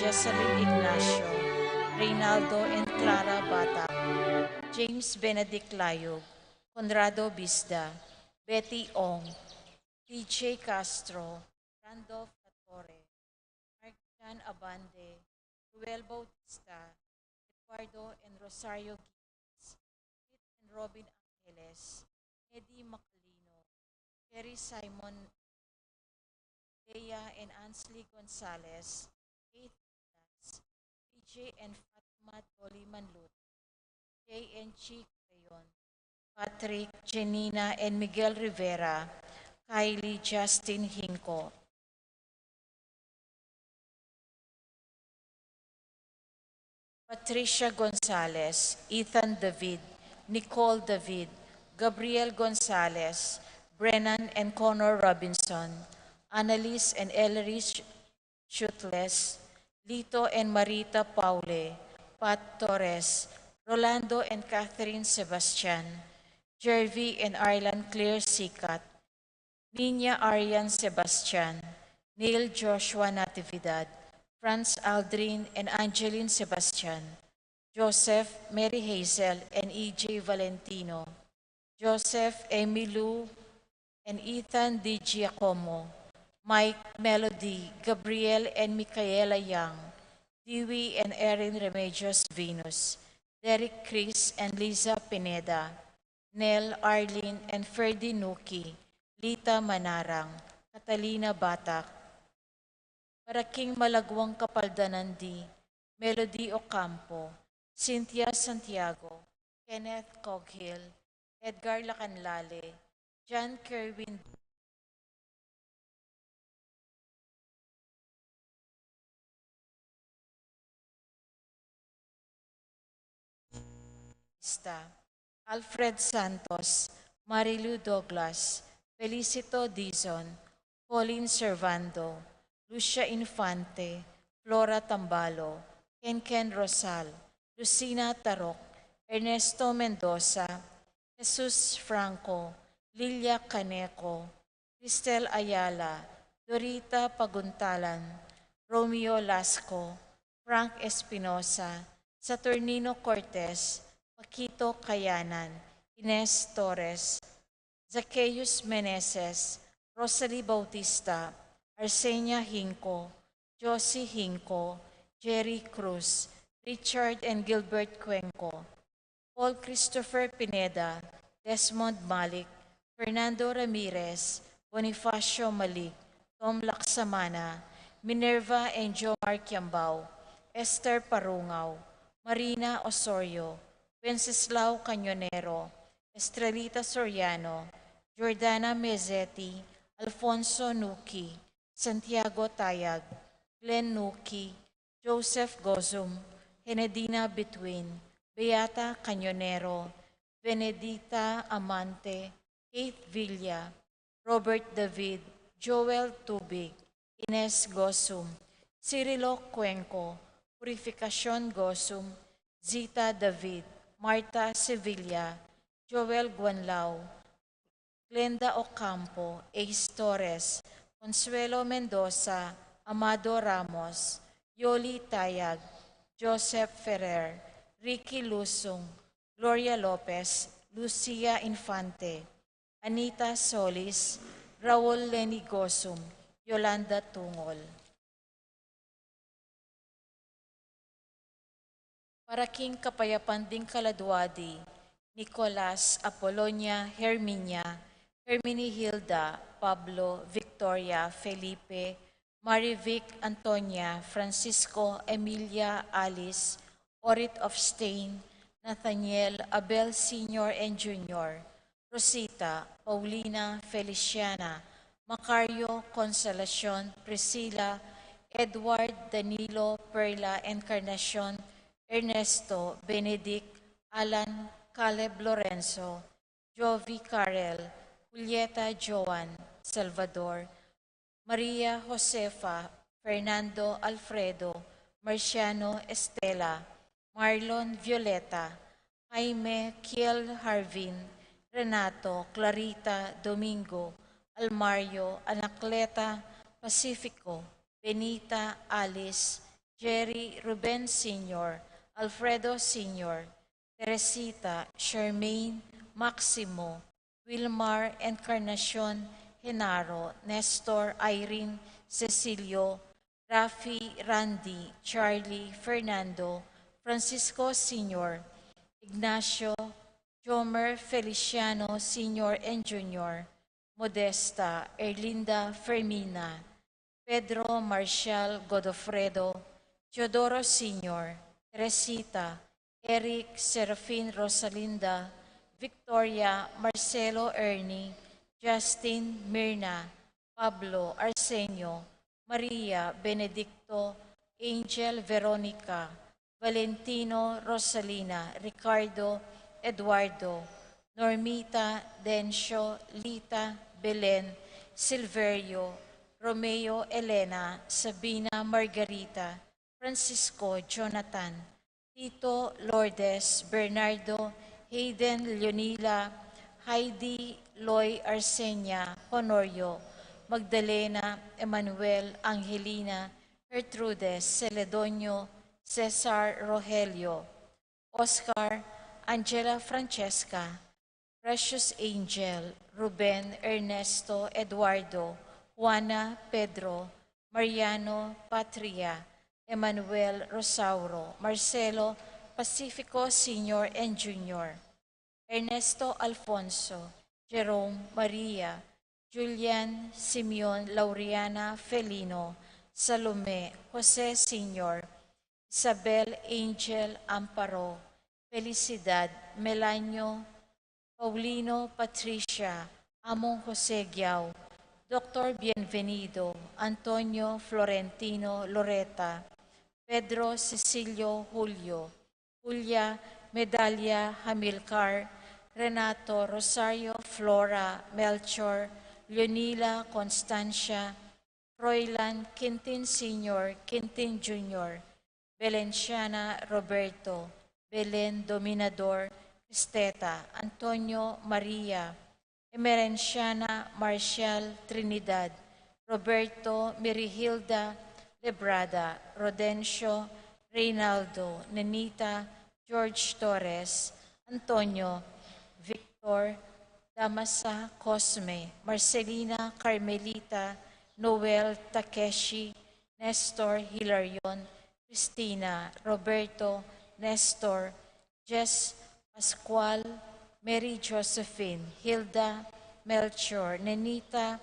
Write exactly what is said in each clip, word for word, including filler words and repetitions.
Jocelyn Ignacio, Reynaldo and Clara Bata, James Benedict Layug, Conrado Bisda, Betty Ong, T J Castro, Randolph Latore, Mark Jan Abande, Ruel Bautista, Eduardo and Rosario Gibbs, Pete and Robin Angeles, Eddie Macalino, Jerry Simon, Lea and Ansley Gonzalez, Keith Diaz, P J and Fatima Dolly Manlut, J and G Crayon, Patrick, Janina and Miguel Rivera, Kylie Justin Hinco, Patricia Gonzalez, Ethan David, Nicole David, Gabriel Gonzalez, Brennan and Connor Robinson, Annalise and Ellery Sh-, Shutles, Lito and Marita Paule, Pat Torres, Rolando and Catherine Sebastian, Jervy and Arlan Claire Sikat, Nina Arian Sebastian, Neil Joshua Natividad, Franz Aldrin and Angeline Sebastian, Joseph, Mary Hazel and E J Valentino, Joseph, Amy Lou and Ethan Di Giacomo, Mike, Melody, Gabriel and Micaela Young, Dewey and Erin Remedios Venus, Derek, Chris and Lisa Pineda, Nel, Arlene and Ferdy Nuki, Lita Manarang, Catalina Batak, para king malagwang kapaldanan di Melody Ocampo, Cynthia Santiago, Kenneth Coghill, Edgar Lacanlale, John Kerwin Sta, Alfred Santos, Marilu Douglas, Felicito Dizon, Colin Servando, Lucia Infante, Flora Tambalo, Kenken Rosal, Lucina Tarok, Ernesto Mendoza, Jesus Franco, Lilia Caneco, Cristel Ayala, Dorita Paguntalan, Romeo Lasco, Frank Espinosa, Saturnino Cortez, Paquito Kayanan, Ines Torres, Zacchaeus Meneses, Rosalie Bautista, Arsenia Hinco, Josie Hinco, Jerry Cruz, Richard and Gilbert Cuenco, Paul Christopher Pineda, Desmond Malik, Fernando Ramirez, Bonifacio Malik, Tom Laksamana, Minerva and Jomar Kiambao, Esther Parungao, Marina Osorio, Wenceslao Cañonero, Estrelita Soriano, Jordana Mezzetti, Alfonso Nuki, Santiago Tayag, Glenn Nuki, Joseph Gozum, Henedina Bituin, Beata Cañonero, Benedita Amante, Keith Villa, Robert David, Joel Tubig, Ines Gozum, Cirilo Cuenco, Purificacion Gozum, Zita David, Martha Sevilla, Joel Guanlao, Glenda Ocampo, Ace Torres, Consuelo Mendoza, Amado Ramos, Yoli Tayag, Joseph Ferrer, Ricky Lusung, Gloria Lopez, Lucia Infante, Anita Solis, Raul Leni Gozum, Yolanda Tungol. Para king kapayapan ding kaladua di Nicolas, Apolonia, Herminia, Herminie Hilda, Pablo, Victoria, Felipe, Marivic, Antonia, Francisco, Emilia, Alice, Orit of Stain, Nathaniel, Abel Senior and Junior, Rosita, Paulina, Feliciana, Macario, Consolacion, Priscilla, Edward, Danilo, Perla, Encarnacion, Ernesto, Benedict, Alan, Caleb, Lorenzo, Jovi, Carel, Julieta, Joan, Salvador, Maria, Josefa, Fernando, Alfredo, Marciano, Estela, Marlon, Violeta, Jaime, Kiel, Harvin, Renato, Clarita, Domingo, Almario, Anacleta, Pacifico, Benita, Alice, Jerry Ruben Senior, Alfredo Senior, Teresita, Charmaine, Maximo, Wilmar, Encarnacion, Genaro, Nestor, Irene, Cecilio, Rafi, Randy, Charlie, Fernando, Francisco Senior, Ignacio, Jomer, Feliciano Senior and Junior, Modesta, Erlinda, Fermina, Pedro, Marcial, Godofredo, Teodoro Senior, Teresita, Eric, Serafin, Rosalinda, Victoria, Marcelo, Ernie, Justin, Mirna, Pablo, Arsenio, Maria, Benedicto, Angel, Veronica, Valentino, Rosalina, Ricardo, Eduardo, Normita, Dencio, Lita, Belen, Silverio, Romeo, Elena, Sabina, Margarita, Francisco, Jonathan, Tito, Lourdes, Bernardo, Hayden, Leonila, Heidi, Loy, Arsenia, Honorio, Magdalena, Emmanuel, Angelina, Gertrudes, Celedonio, Cesar, Rogelio, Oscar, Angela, Francesca, Precious Angel, Ruben, Ernesto, Eduardo, Juana, Pedro, Mariano, Patria, Emmanuel, Rosauro, Marcelo, Pacifico Senior and Junior, Ernesto, Alfonso, Jerome, Maria, Julian, Simeon, Lauriana, Felino, Salome, Jose Senior, Isabel, Angel, Amparo, Felicidad, Melanio, Paulino, Patricia, Among Jose Giao, Doctor Bienvenido, Antonio, Florentino, Loreta, Pedro, Cecilio, Julio, Julia, Medalia, Hamilcar, Renato, Rosario, Flora, Melchor, Leonila, Constancia, Froilan, Quintin Senior, Quintin Junior, Belenciana, Roberto, Belen, Dominador, Cristeta, Antonio, Maria, Emerenciana, Marcial, Trinidad, Roberto, Mirihilda, Lebrada, Rodencio, Reynaldo, Nenita, George Torres, Antonio, Victor, Damasa, Cosme, Marcelina, Carmelita, Noel, Takeshi, Nestor, Hilarion, Cristina, Roberto, Nestor, Jess, Pascual, Mary Josephine, Hilda, Melchor, Nenita,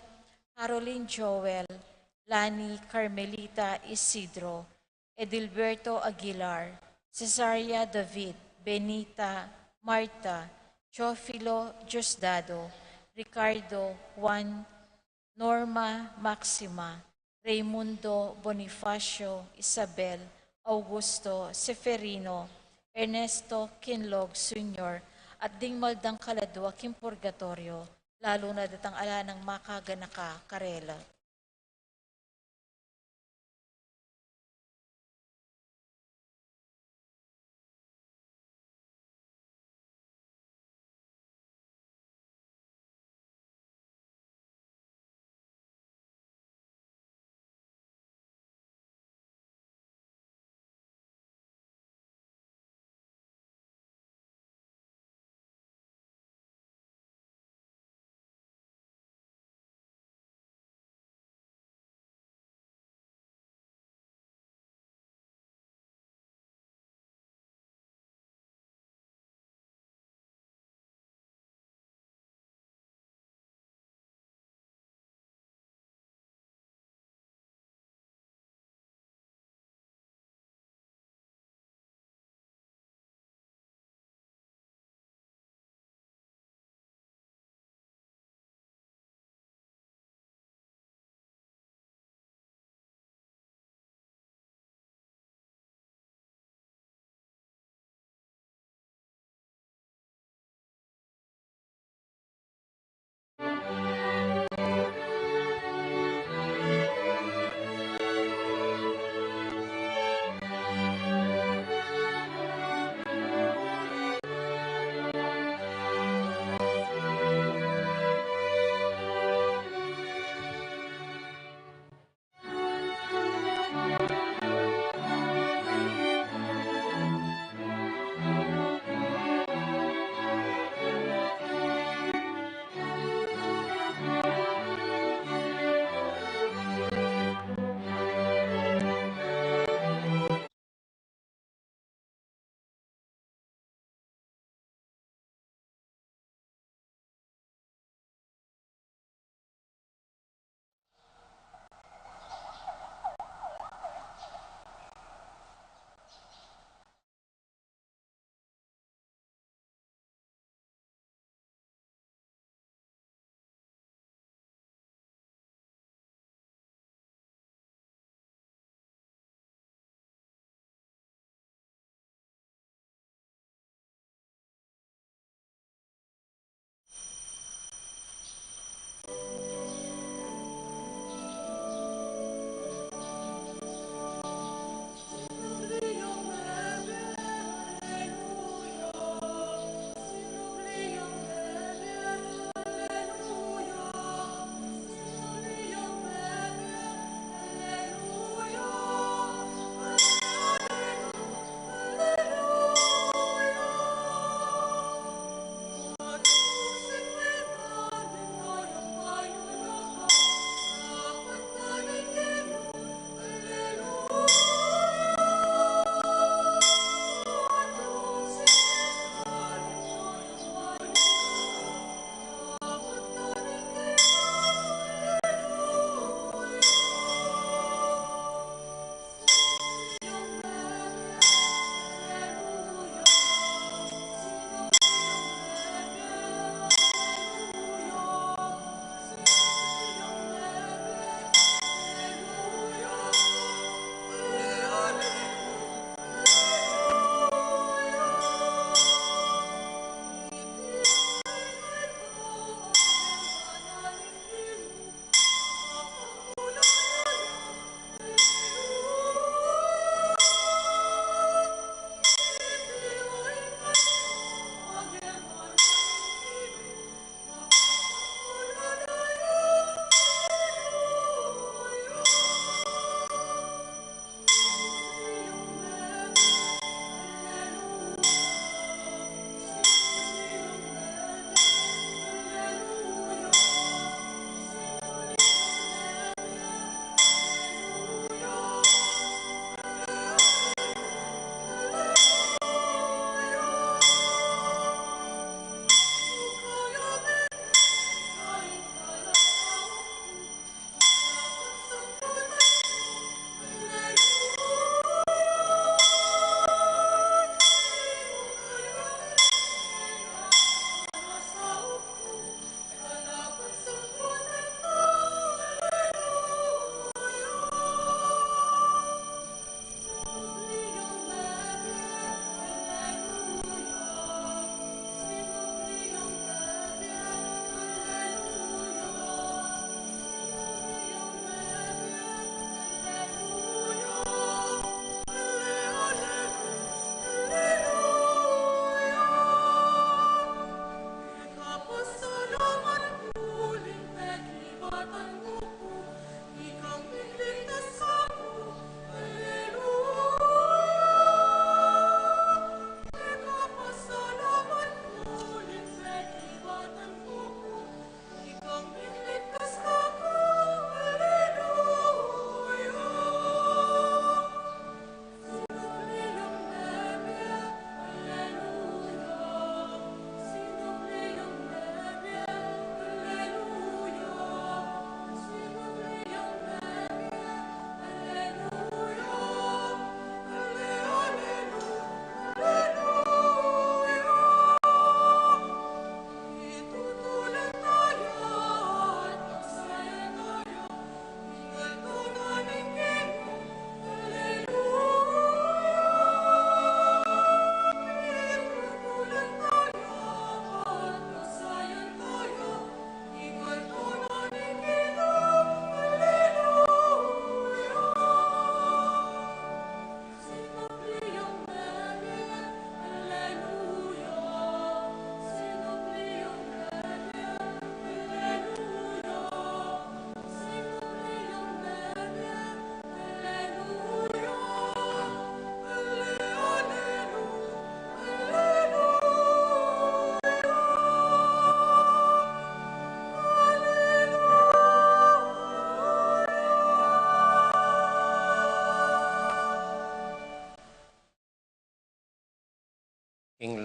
Caroline, Joel, Lani, Carmelita, Isidro, Edilberto Aguilar, Cesaria, David, Benita, Marta, Teofilo, Diosdado, Ricardo, Juan, Norma, Maxima, Raymundo, Bonifacio, Isabel, Augusto, Seferino, Ernesto, Kinlog Senior, at ding maldang kaladua king purgatorio, lalu na datang ala nang makaganaka karela.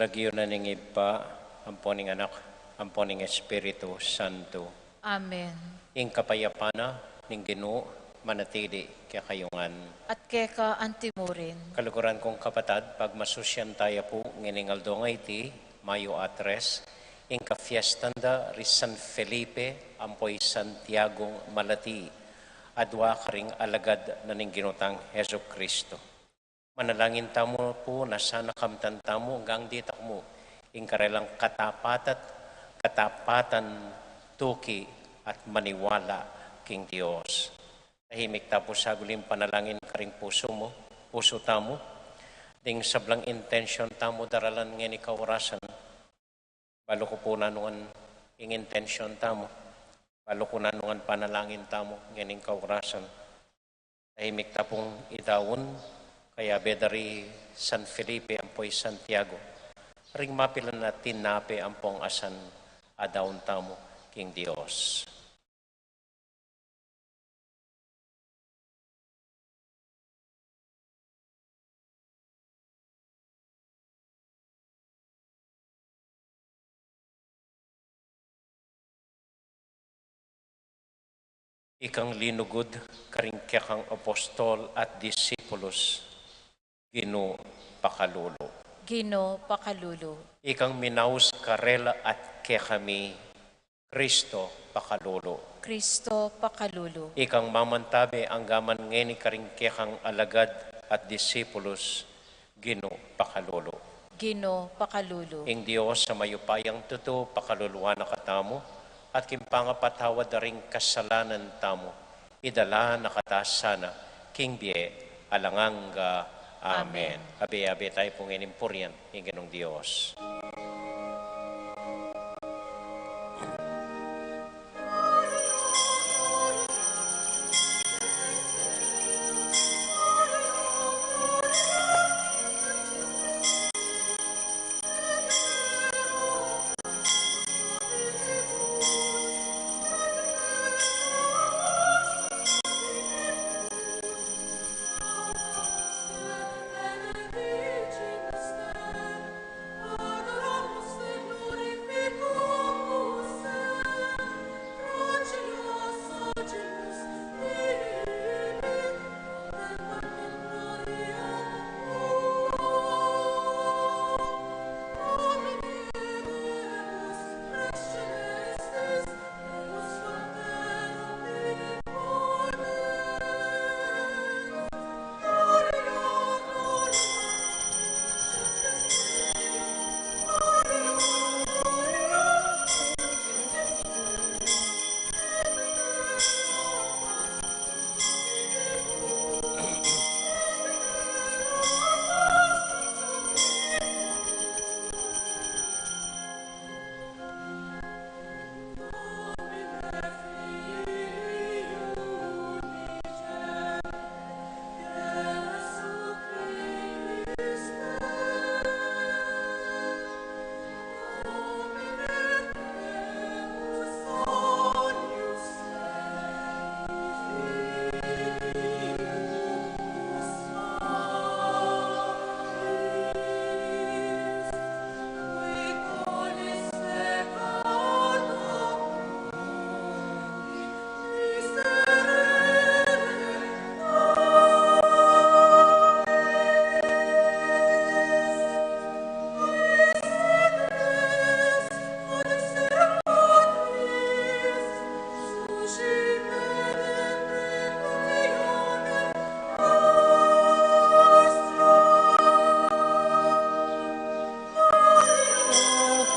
Lagyu na ning Ibpa, ampo ning Anak, ampo ning Espiritu Santo. Amen. Ing kapayapan na ning Ginu manatili kekayu ngan. At keka antimurin. Kaluguran kung kapatad, pagmasusyan taya pu ngening aldo ngeni, Mayo a tres, ing kafiestan da ri San Felipe ampo i Santiago malati, adua karing alagad na ning Ginu tang Jesucristo. Manalangin tamu pu na sana kamtan tamu anggang ditak mu ing karelang katapatan, katapatan tuki at maniwala king Dios. Tahimik ta pu saguli ing panalangin karing pusu mu, pusu tamu, ding sablang intensyon tamu daralan ngeni kaurasan. Balu ku pu nanu ngan ing intensyon tamu. Balu ku nanu ngan panalangin tamu ngening kaurasan. Tahimik ta pung idaun, kayabe da ri San Felipe ampo i Santiago, ring mapilan a tinape ampong asan a daun tamu king Dios. Ikang linugud karing kekang apostol at disipulus, Ginu pakalulu. Ginu pakalulu. Ikang minaus karela at kekami, Kristo pakalulu. Kristo pakalulu. Ikang mamantabe anggaman ngeni karing kekang alagad at disipulus, Ginu pakalulu. Ginu pakalulu. Ing Dios a mayupayang tutu pakaluluan na katamu, at king pangapatawad da ring kasalanan tamu, idala na kata sana king bie alang angga. Amen. Amen. Abe-abe tayu pu ngening purian ing Ginung Dios.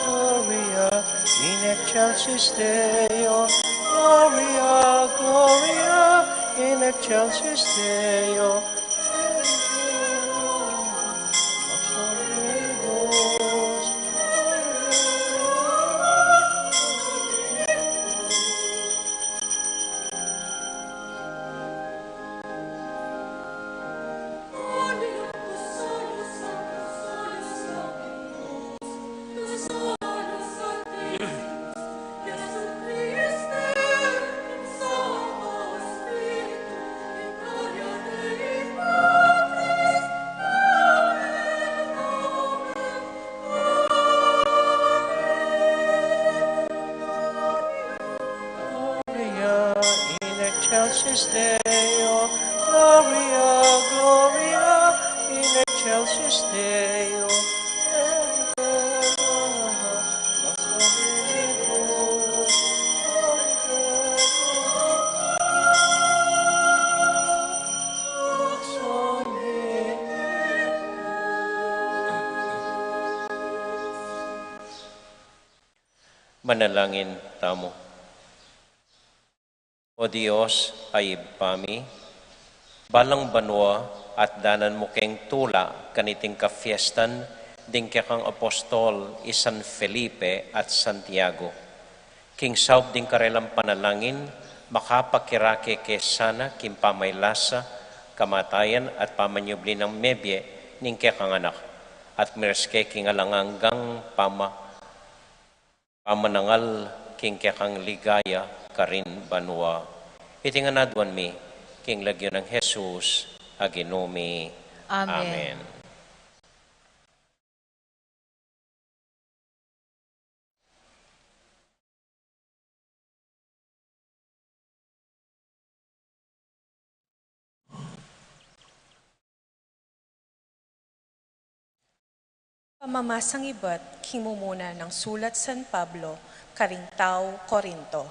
Gloria in excelsis Deo, Gloria, Gloria in excelsis Deo. Deo, Gloria, Gloria in excelsis Deo. Manalangin tamu. O Dios, a Ibpa mi, balang banua atdanan mu keng tula kaniting kafiestan ding kekang apostol i San Felipe at Santiago. King saup ding karelang panalangin, makapakirake ke sana king pamailasa, kamatayan at pamanyubli nang mebie ning kekang anak, at miras ke king alang anggang pama pamanangal king kekang ligaya karin banua. Iti ngan aduan mi king lagyu nang Jesus a Ginu mi. Amen. Amen. Pamamasang ibat king mumuna nang sulat San Pablo karing tau Corinto.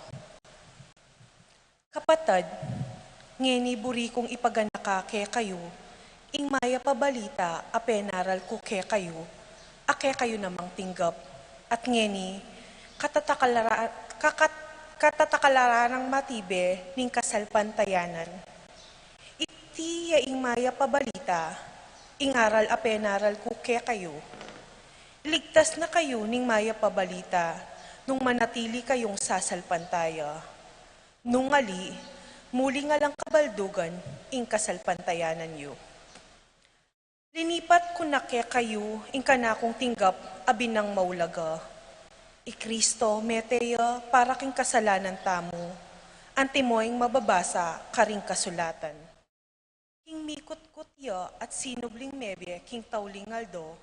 Kapatad, ngeni buri kung ipaganaka kekayu ing mayap a balita a penaral ku kekayu, a kekayu namang tinggap, at ngeni katatakala ra, kakat, katatakala ra nang matibe ning kasalpantayanan. Iti ya ing mayap a balita, ing aral a penaral ku kekayu. Iligtas na kayu ning mayap a balita nung manatili kayung sasalpantaya. Nung ali, muling alang kabaldugan ing kasalpantayanan yu. Linipat ku na kekayu ing kanakung tinggap a binang maulaga. I Kristo mete ya para king kasalanan tamu, antimo ing mababasa karing kasulatan. King mikutkut ya at sinubling mebie king tauling aldo,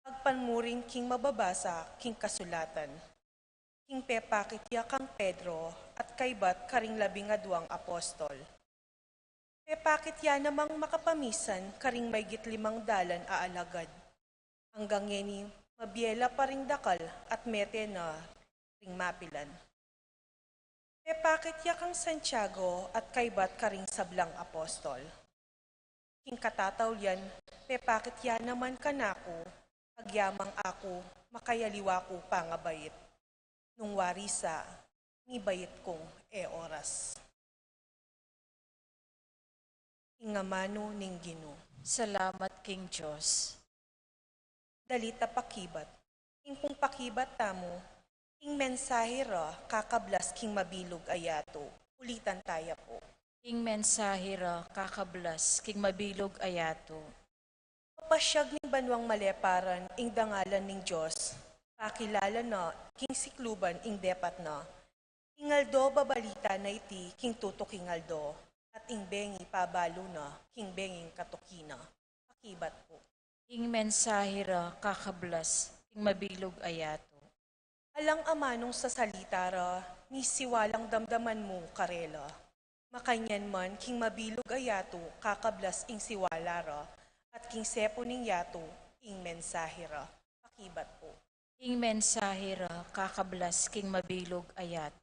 agpan mu rin king mababasa king kasulatan. King pepakit ya kang Pedro at kaybat karing labing aduang apostol. Pepakit ya namang makapamisan karing maygit limang dalan a alagad. Anggang ngeni, mabie la pa ring dakal at mete na ring mapilan. Pepakit ya kang Santiago at kaybat karing sablang apostol. King katataulian, pepakit ya naman kanaku, agyamang aku makayaliwa ku pangabait. Nung wari sa, mibait kung e oras. Ing amanu ning Ginu. Salamat king Dios. Dalit a pakibat. Ing pung pakibat tamu, ing mensahe ra kakablas king mabilug a yatu. Ulitan taya pu. Ing mensahe ra kakablas king mabilug a yatu. Papasyag ning banuang maleparan ing dangalan ning Dios, pakilala na king sikluban ing depat na. Ing aldo babalita na iti king tutuking aldo, at ing bengi pabalu na king benging katuki na. Pakibat pu. Ing mensahe ra kakablas king mabilug a yatu. Alang amanung sasalita ra, ni siwalang damdaman mu karela. Makanyan man king mabilug a yatu kakablas ing siwala ra, at king sepu ning yatu ing mensahe ra. Pakibat pu. Ing mensahe ra kakablas king mabilug a yatu.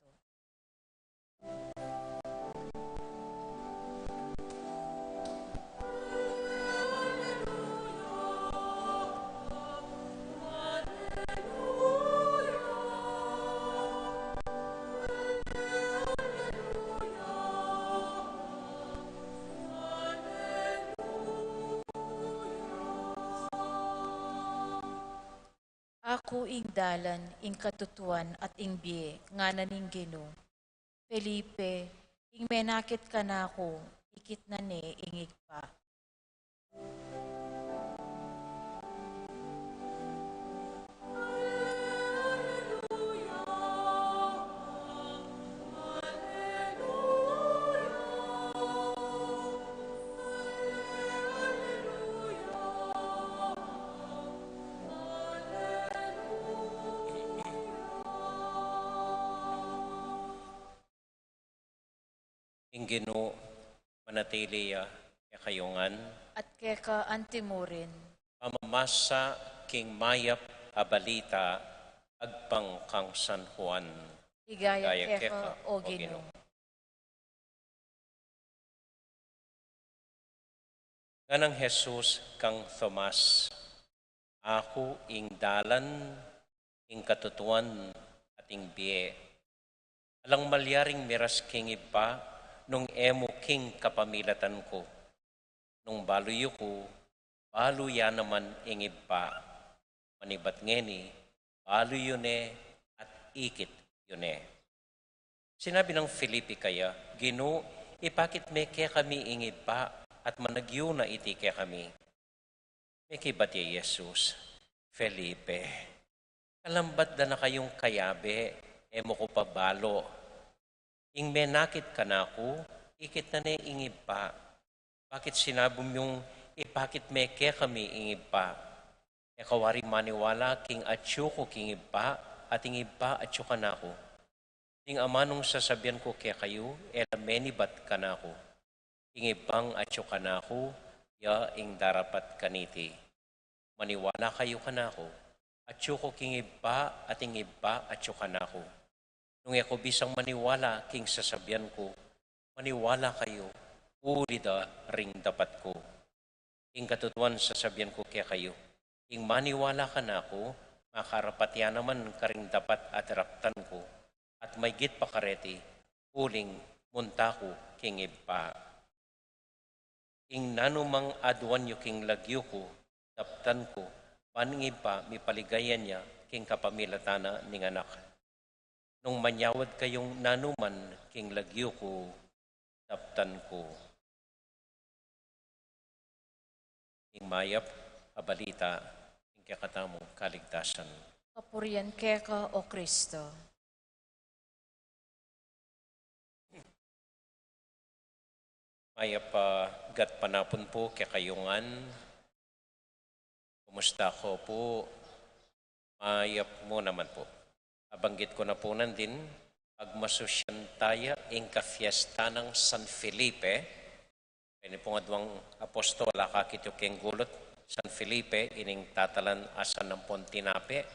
Aku ing dalan, ing katutuan, at ing bie, ngana ning Ginu. Felipe, ing menakit kanaku, ikit na ne ing Ibpa. Ing Ginu manatili ya kekayu ngan. At keka antimurin. Pamamasa king mayap a balita agpang kang San Juan. Ligaya keka, O Ginu. Nganang Jesus kang Tomas, "Aku ing dalan, ing katutuan, at ing bie. Alang malyaring miras king Ibpa nung e mu king kapamilatan ku. Nung balu yu ku, balu ya naman ing Ibpa. Manibat ngeni, balu yu ne at ikit yu ne." Sinabi nang Felipe kaya, "Ginu, ipakit me kekami ing Ibpa, at managyu na iti kekami." Mekibat ya i Jesus, "Felipe, kalambat da na kayung kayabe, e mu ku pa balu? Ing menakit kanaku, ikit na ne ing Ibpa. Bakit sinabi mung ipakit me kekami ing Ibpa? E ka wari maniwala king atyu ku king Ibpa, at ing Ibpa atyu kanaku? Ding amanung sasabian ku kekayu, e la menibat kanaku. Ing Ibpang atyu kanaku, ya ing darapat kaniti. Maniwala kayu kanaku. Atyu ku king Ibpa, at ing Ibpa atyu kanaku. Nung e ku bisang maniwala king sasabian ku, maniwala kayu uli da ring dapat ku. Ing katutuan sasabian ku kekayu, ing maniwala kanaku, makarapat ya naman karing dapat a daraptan ku, at maygit pa kareti, uling munta ku king Ibpa. Ing nanumang aduan yu king lagyu ku, daptan ku, ban ing Ibpa mipaligayan ya king kapamilatan na ning Anak. Nung manyawad kayung nanuman king lagyu ku, daptan ku." Ing mayap a balita ing kekatamung kaligtasan. Kapurian keka, O Kristo. Mayap a gatpanapun pu kekayu ngan. Kumusta ko pu? Mayap mu naman pu. Abanggit ku na pu nandin, pagmasusyan taya ing kafiesta nang San Felipe. Ini pung aduang apostol a akakit yu keng gulut, San Felipe, ining tatalan a San ampon tinape,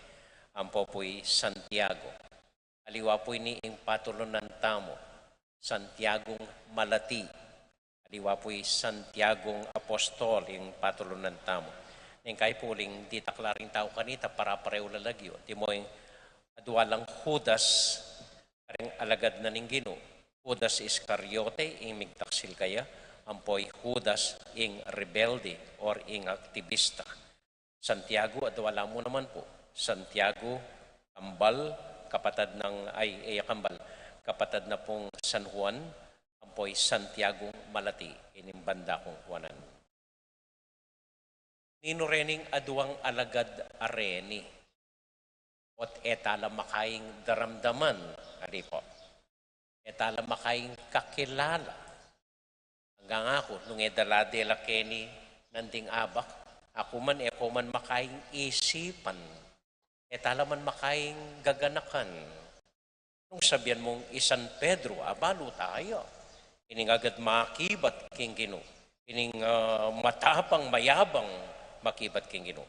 ampo pu'y Santiago. Aliwa pu ini ing patulunan tamu, Santiagung Malati. Aliwa pu i Santiagung Apostol ing patulunan tamu. Neng kai pu uling ditak la ring tau kanita, pare-parehu la lagyu. Antimo ing adua lang Judas, karing alagad na ning Ginu. Judas Iscariote, ing migtaksil kaya, ampo i Judas ing rebelde or ing aktibista. Santiago, adua la mu naman pu. Santiago Kambal, kapatad nang, ay, e ya Kambal, kapatad na pung San Juan, ampo i Santiagong Malati, ining banda kung kuanan. Ninu rening aduang alagad a reni? Ot e tala makaing daramdaman, ali pu. E tala makaing kakilala. Anggang aku, nung e da la de la keni nanding abak, aku man e ku man makaing isipan. E tala man makaing gaganakan. Nung sabian mung i San Pedro, a, balu taya. Ining agad makibat king Ginu. Ining, ah, matapang, mayabang makibat king Ginu.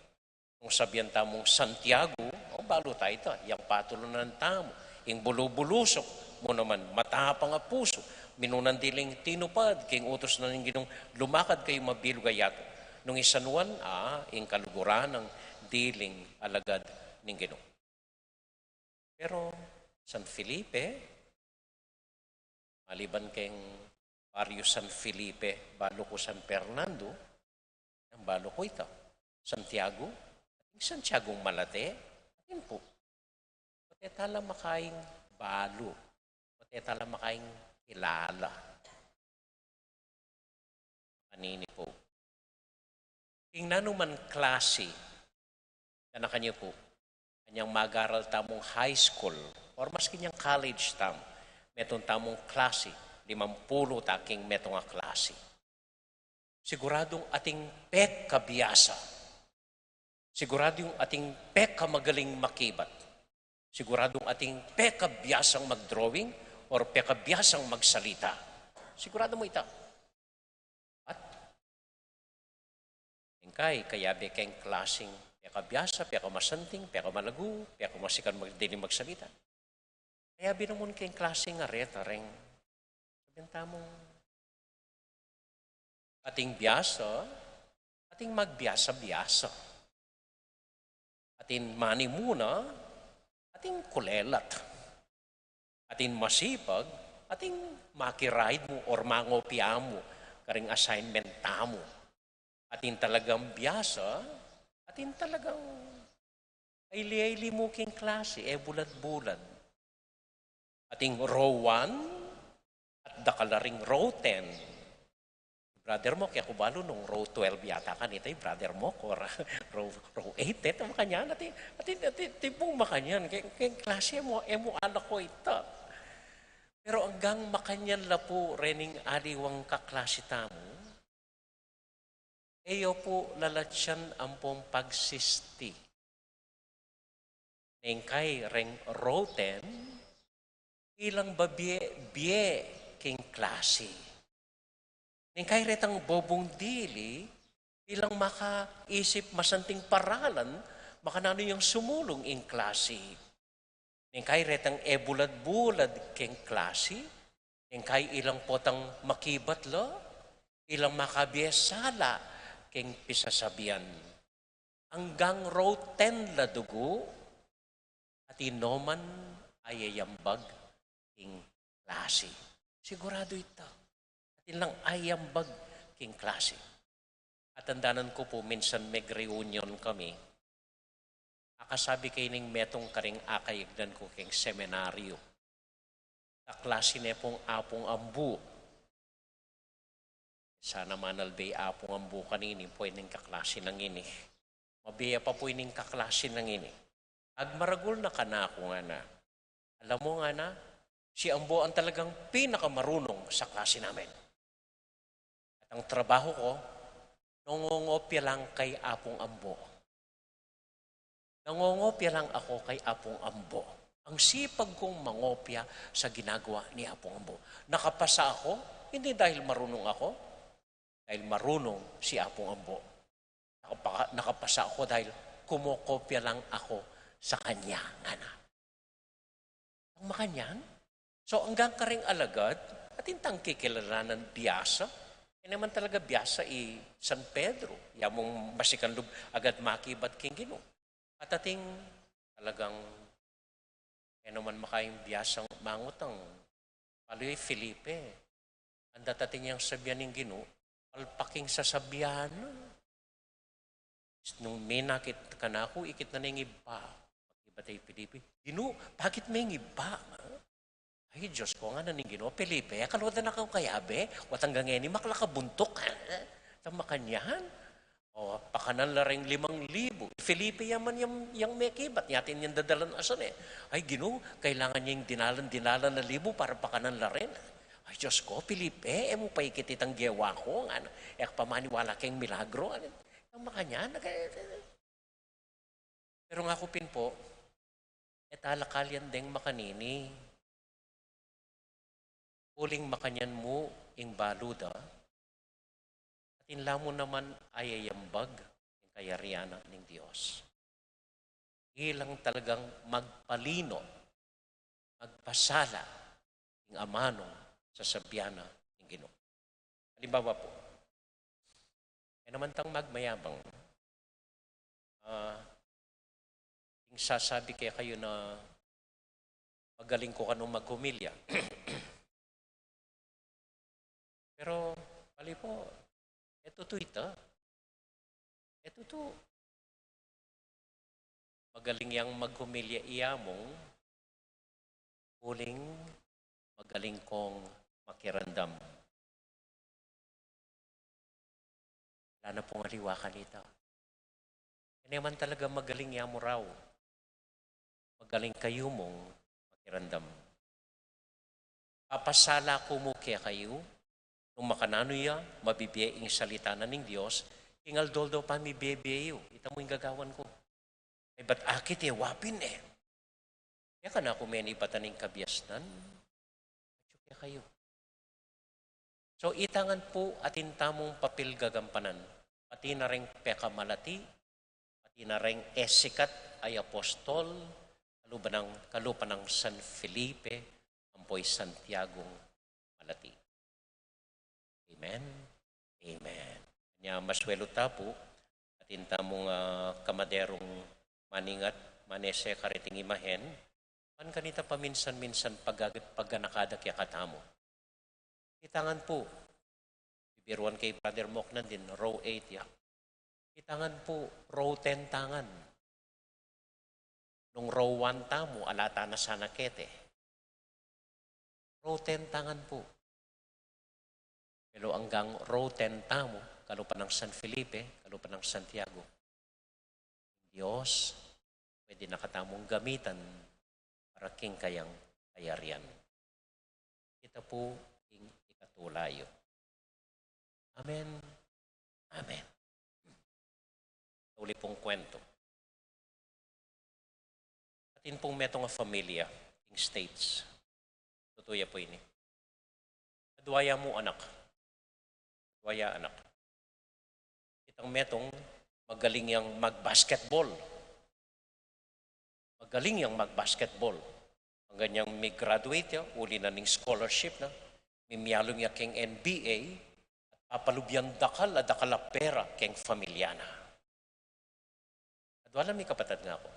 Nung sabian tamung Santiago, o, balu taya ita, yang patulunan tamu, ing bulu-bulusuk mu naman, matapang a pusu, minunan diling tinupad king utus na ning Ginung lumakad kayu mabilug a yatu. Nung i San Juan, a, ing kaluguran nang diling alagad ning Ginu. Pero San Felipe, maliban keng baryu San Felipe, balu ku San Fernando, yang balu ku ita, Santiago, ating Santiagong Malate, atin pu. Ot e tala makaing balu, ot e tala makaing kilala. Kanini pu. King nanuman klasi, ganakan yu pu, anyang mag-aral tamung high school, or maski anyang college tamu, metung tamung klasi, limampulu ta king metung a klasi. Siguradung ating pekabiasa. Siguradung ating pekamagaling makibat. Siguradung ating pekabiasang mag-drawing or pekabiasang magsalita. Sigurado mu ita. Ing kai, kayabe keng klasing pekabiasa, pekamasanting, pekamalagu, pekamasikan mag-, dili magsalita. Kayabe naman keng klasing areta reng, sabian tamung, ating biasa, ating magbiasa-biasa. Ating manimuna, ating kulelat. Ating masipag, ating makiride mu or mangopya mu karing assignment tamu. Ating talagang biasa, ating talagang aili-aili mu king klasi, e bulad-bulad. Ating row one, at dakal la ring row ten. Brother Mok, e ku balu nung row twelve yata kanita i Brother Mok, or row, row eight, e, makanyan, ating, ating, ating, tipung makanyan, keng, keng klasi mu, e mu ala ko ita. Pero anggang makanyan la pu rening aliwang kaklasi tamu, e yu pu lalatyan ampong pagsisti. Neng kai reng row ten, ilang babie-bie king klasi. Neng kai retang bobung dili, ilang makaisip masanting paralan, makananu yang sumulung ing klasi. Neng kai retang e bulad-bulad keng klasi, neng kai ilang potang makibat la, ilang makabie sala keng pisasabian. Anggang row ten la dugu, atin no man ayayambag king klasi. Siguradu ita. Atin lang ayayambag king klasi. Atandanan ku pu, minsan meg-reunion kami. Akasabi ke ining metung karing akayagnan ku keng seminaryo. Kaklasi ne pung Apung Ambu. Sana manalbe i Apung Ambu kanini, pwedeng kaklasi nang ini. Mabie pa pu ining kaklasi nang ini. Agmaragul na kanaku, ngana. Alam mo, ngana, si Ambu ang talagang pinakamarunong sa klase namin. At ang trabaho ko, nangongopya lang kay Apung Ambu. Nangongopya lang ako kay Apung Ambu. Ang sipag kong mangopya sa ginagawa ni Apung Ambu. Nakapasa ako, hindi dahil marunong ako, dahil marunong si Apung Ambu. Nakapa-, nakapasa ako dahil kumokopya lang ako sa kanya, ngana. Ang makanyan? So, anggang karing alagad, atin tang kikilalanan biasa. E naman talaga biasa i San Pedro, ya mung masikan lub agad makibat king Ginu. At atin talagang, e naman makayang biasang mangutang. Palu i Felipe, anda tatin yang sabian ning Ginu, palpaking sasabian na. Nung menakit kanaku, ikit na ning ibpa. Ibat i Felipe, Ginu, bakit meng ibpa? Ay, Diyos ko, ngana ning Ginu, Felipe, kaluda na kang kayabe, watang gangeni, maklakabuntuk. Tama kanyan? O, pakanan la ring limang libu. Felipe yaman yang, yang mekibat, yatin yang dadalan asan e. Ay, Ginu, kailangan yang dinalan, dinalan na libu para pakanan la rin. Ay, Diyos ko, Felipe, e mu pa ikit itang gewa ko, ngana. E ka pa maniwala keng milagro, ngana. Ang makanyan, nag-, Pero ngaku pin pu, e ta la kalian deng makanini. Uling makanyan mu ing balu da, atin la mu naman ayayambag ing kayarian ning Dios. Ilang talagang magpalino, magpasala ing amanung sasabian na ning Ginu. Halimbawa pu, e naman tang magmayabang. Ah, ing sasabi kekayu na magaling ku kanu maghumilya. Pero, bali pu, e tutu ita. E tutu. Magaling yang maghumilya i amung, uling magaling kong makiramdam. Ala na pung aliwa kanita. E naman talaga magaling ya mu rau. Magaling kayu mung makiramdam. Papasala ku mu kekayu, nung makananu ya mabibie ing salita na ning Dios, king aldo-aldo pamibie-bie yu, ita mu ing gagawan ku. Ay, bat akit e wa pin e. E kanaku menibatan ing kabiasnan. Atyu kekayu. So, ita ngan pu atin tamung papil gagampanan. pati na reng pekamalati, pati na reng e sikat a apostol, kalupa nang, kalupa nang San Felipe, ampo i Santiagong malati. Amen. Amen. Nya, masuelu ta pu, atin tamung, ah, kamaderung maningat, manese kareting imahen, ban kanita paminsan-minsan pag-, pagganakada kekatamu. Itangan pu, bibiruan ke i Brother Mok nandin, row eight ya. Itangan pu, row ten tangan. Nung row one tamu, ala ta na sana kete. Row ten tangan pu. Pero anggang row ten tamu, kalupa nang San Felipe, kalupa nang Santiago, Dios, pwede na katamung gamitan para king kayang kayarian. Ita pu ing ikatula yu. Amen. Amen. Uli pung kwento. Atin pung metung a familia king States. Tutu ya pu ini. Adwa ya mu anak. Adwa ya anak. Itang metung, magaling yang mag-basketball. Magaling yang mag-basketball. Anggang yang mi-graduate ya, uli na ning scholarship na, mimialum ya keng N B A, at papalub yang dakal a dakal a pera keng familia na. Adwa la mikapatad ngana ku,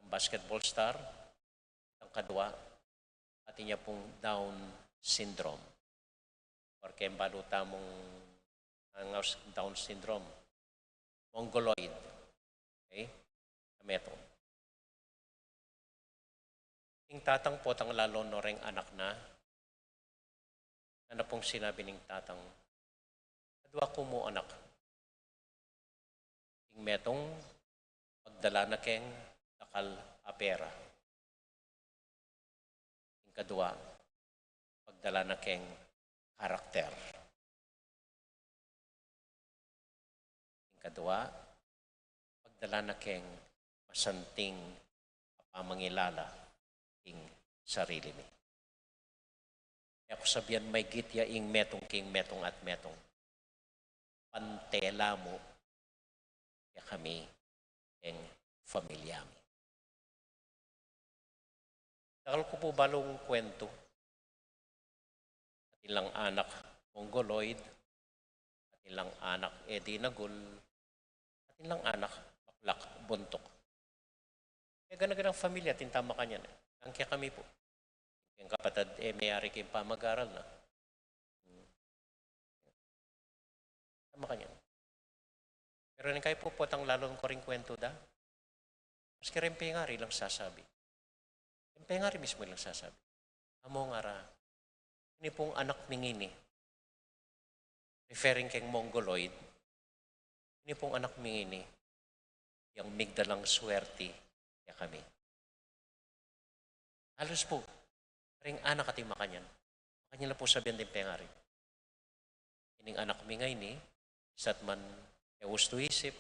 ang basketball star, ang kadwa, atin ya pung Down syndrome. Or keng balu tamung, ang Down syndrome, mongoloid. Okay? Kametung. Ing tatang potang lalo no reng anak na, nanu pung sinabi ning tatang, "Adwa ku mu anak. Ing metung, pagdala na keng dakal a pera. Ing kadwa, pagdala na keng karakter. Ing kadwa, pagdala na keng masanting a pamangilala king sarili mi." E ku sabian maigit ya ing metung king metung at metung. Pantela mu kekami ing familia mi. Dakal ku pu balung kwentu. Atin lang anak mongoloid, atin lang anak e dinagul, atin lang anak baklak buntuk. E gana-ganang familia, atin tang makanyan e. Ang kekami pu, ing kapatad e meyari king pamagaral na. Hmm. Tang makanyan. Pero ning kayu pu potang lalo no ring kwentu da, maski reng pengari lang sasabi. Reng pengari mismu lang sasabi. Amu ngara, ini pung anak mi ngini, referring keng mongoloid, ini pung anak mi ngini, yang migdalang swerte kekami. Halus pu, reng anak atin makanyan. Makanyan la pu sabian ding pengari. Ining anak mi ngeni, bisat man e ustu isip,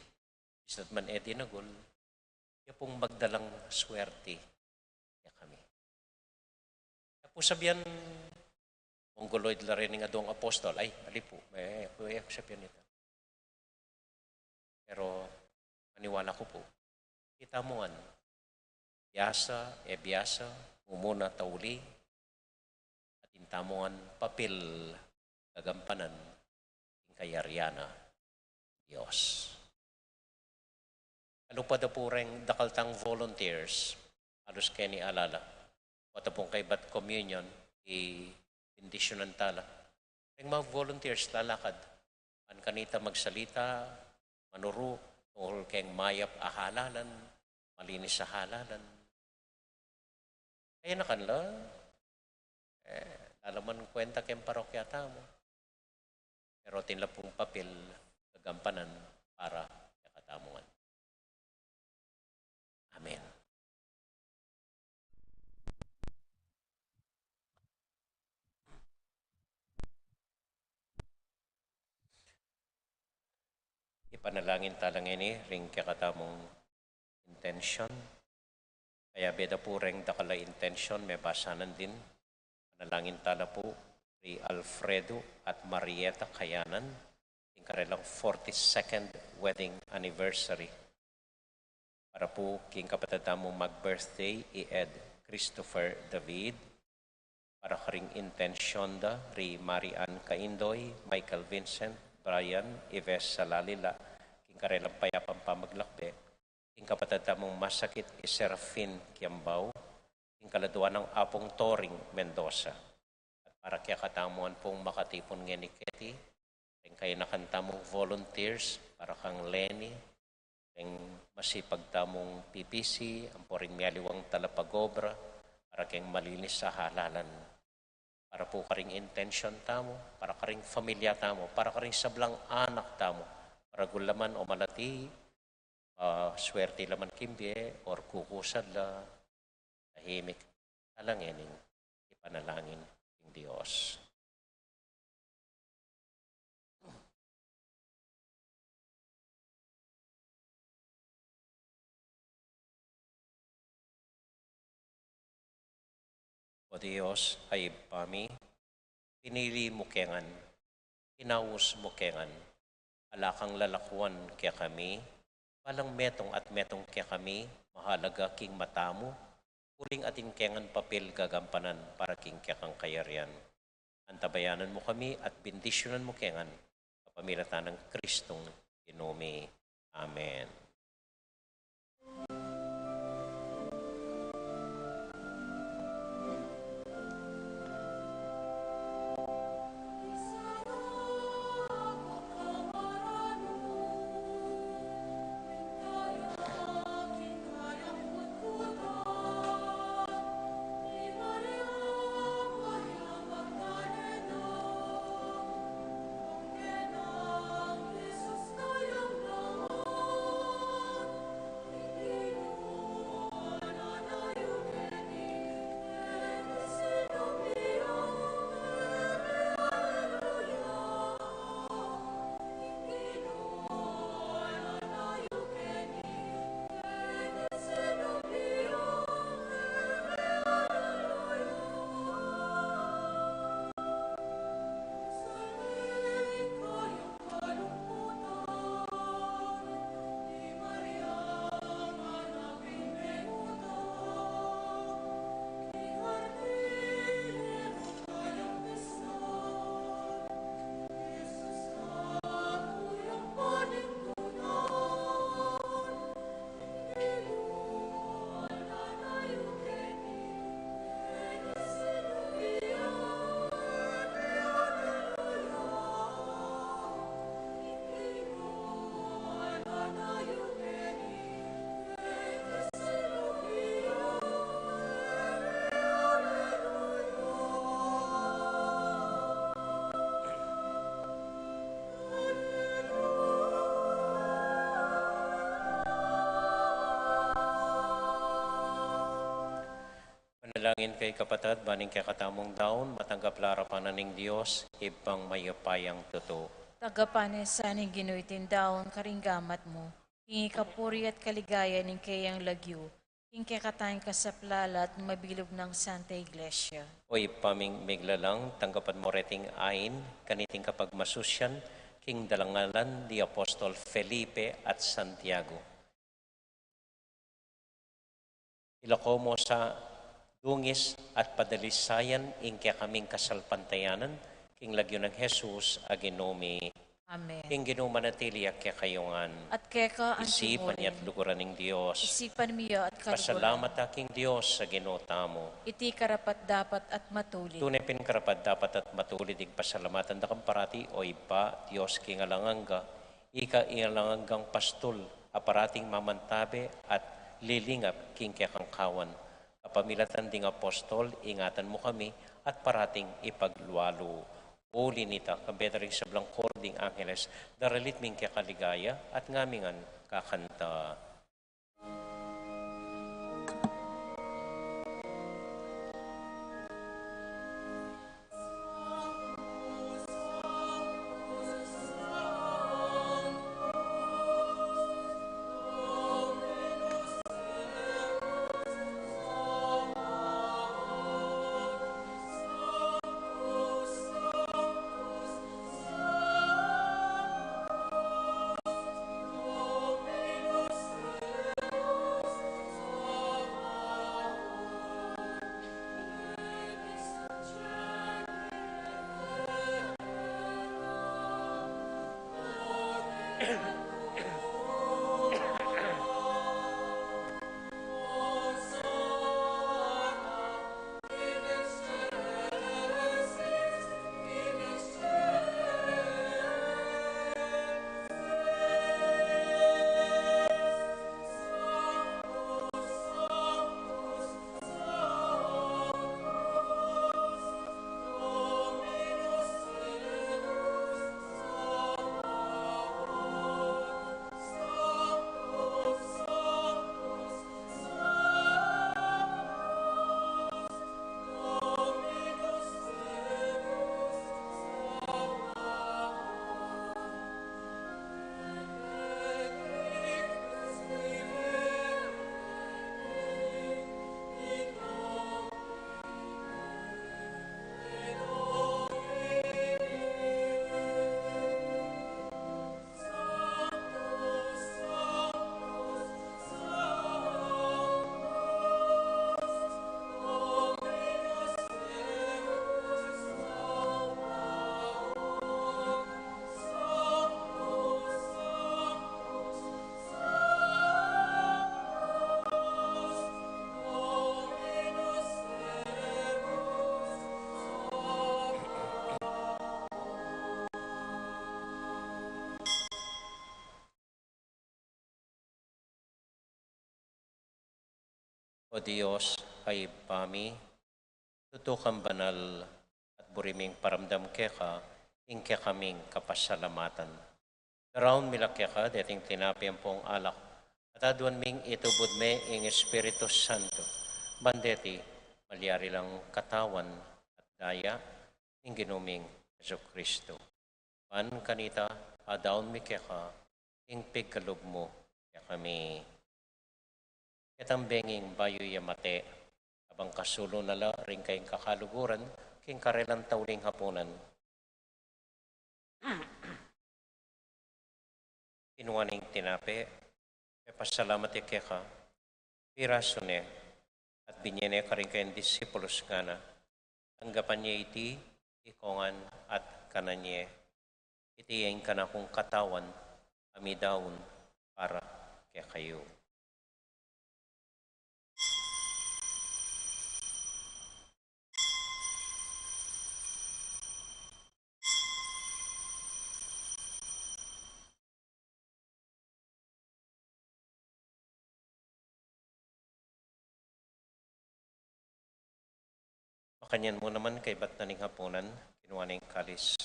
bisat man e dinagul, ya pung magdalang swerte kekami. Kaya pu sabian, mongoloid la reng aduang apostol, ay, ali pu, e, e ku sabian ita. Pero maniwala ku pu, kita mu ngan, biasa e biasa, mumuna tauli, atin tamu ngan papil gagampanan king kayarian na Dios. Kalupa da pu reng dakal tang volunteers, halus keni alala, pota pung kaybat communion, i-bendisyunan tala. Reng mga volunteers lalakad, ban kanita magsalita, manuru tungkol keng mayap a halalan, malinis a halalan. Kaya na kanla, e, lalaman kwenta keng parokya tamu. Pero atin la pung papil gagampanan para kekatamu ngan. Amen. Ipanalangin tala ngeni ring kekatamung intention. Kayabe da pu reng dakal a intention, mebasanan din. Panalangin tala pu ri Alfredo at Marieta Kayanan, king karelang forty-second wedding anniversary. Para pu king kapatad tamung mag-birthday, i Ed Christopher David, para karing intensyon da ri Marian Kaindoy, Michael Vincent, Brian Ives Salalila, king karelang payapang pamaglakbe, king kapatad tamung masakit, i Serafin Kiambao, king kaladua nang Apung Toring Mendoza. At para kekatamu pung makatipun ngeni keti, ring kayanakan tamung volunteers, para kang Lenny, ring masipag tamung P P C, ampo ring mialiwang talapag-obra, para keng malinis a halalan. Para pu karing intensyon tamu, para karing familia tamu, para karing sablang anak tamu, para gulaman o malati, ah, swerte laman king bie, or kukusad la, tahimik, alang ening ipanalangin king Dios. O Dios, a Ibpa mi, pinili mu kengan, inaus mu kengan, ala kang lalakuan kekami, balang metung at metung kekami, mahalaga king mata mu, uling atin kengan papil gagampanan para king kekang kayarian. Antabayanan mu kami at bendisyunan mu kengan, kapamilatan nang Kristong Ginu mi. Amen. Manalangin kayu kapatad, ban ing kekatamung daun matanggap la arapan na ning Dios, Ibpang mayupayang tutu. Tanggapan na sa ning Ginu iting daun karing gamat mu, king ikapuri at kaligayan ning keyang lagyu, king kekatang kasaplalan at mabilug nang Santa Iglesia. O Ibpa ming miglalang, tanggapan mu reting ain kaniting kapagmasusyan, king dalangalan di Apostol Felipe at Santiago. Ilako mu sa dungis at padalisayan ing kekaming kasalpantayanan, king lagyu nang Jesus a Ginu mi. Amen. Ing Ginu manatili ya kekayu ngan. At keka antimurin. Isipan ya at luguran ning Dios. Isipan mi ya at kaluguran. Pasalamat ta king Dios a Ginu tamu. Iti karapat-dapat at matulid. Tune pin karapat-dapat at matulid ing pasalamatan da kang parati, O Ibpa, Dios king alang angga, ika ing alang anggang pastul, a parating mamantabe at lilingap king kekang kawan. Kapamilatan ding apostol, ingatan mu kami at parating ipaglualu. Uli nita, kambe da ring sablang koro ding angeles, daralit mi ing kekaligaya at ngamingan kakanta. O Dios, a Ibpa mi, tutu kang banal, at buri ming paramdam keka ing kekaming kapasalamatan. Daraun mi la keka deting tinape ampong alak, at aduan ming itubud me ing Espiritu Santo, ban deti malyari lang katawan at daya ning Ginu ming Jesucristo. Ban kanita, adaun mi keka ing pigkalub mu kekami. Ketang benging bayu ya mate, kabang kasulu na la ring kayang kakaluguran, king karelang tauling hapunan. Kinua ne ing tinape, pepasalamat ya keka, pirasu ne, at binye ne karing kayang disipulus, ngana: Tanggapan ye iti, ikongan at kanan ye. Iti ing kanakung katawan, a midaun para kekayu. Makanyan mu naman kaybat na ning hapunan, kinua ne ing kalis.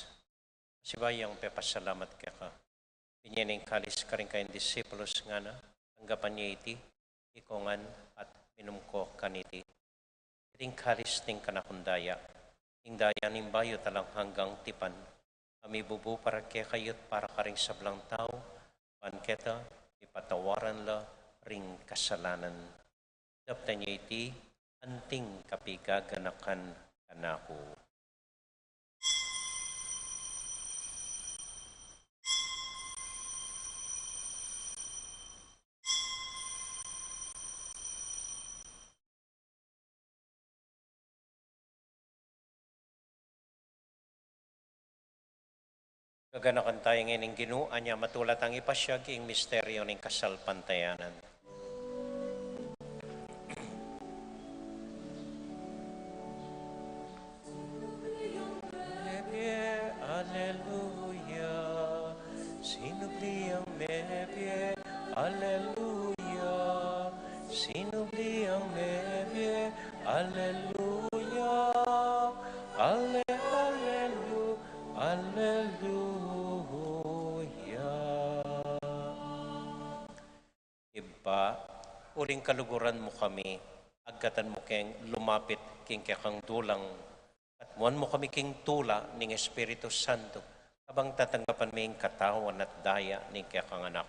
Sibayu yang pepasalamat keka, binye ne ing kalis karing kayang disipulus, ngana: Tanggapan ye iti, ikongan at minum ko kaniti. Iti ing kalis ning kanakung daya, ing daya ning bayu at alang anggang tipan, a mibubu para kekayu at para karing sablang tau, ban keta mipatawaran la ring kasalanan. Daptan ye iti anting kapigaganakan kanaku. Gaganakan taya ngeni ing Ginu, anya matula tang ipasiag ing misteryu ning kasalpantayanan. Mebie, aleluya. Sinubli yang mebie, aleluya. Sinubli yang mebie, aleluya. Ale, alelu, aleluya. Ibpa, uling kaluguran mu kami, agkatan mu keng lumapit king kekang dulang, at muan mu kami king tula ning Espiritu Santo, kabang tatanggapan mi ing katawan at daya ning kekang Anak.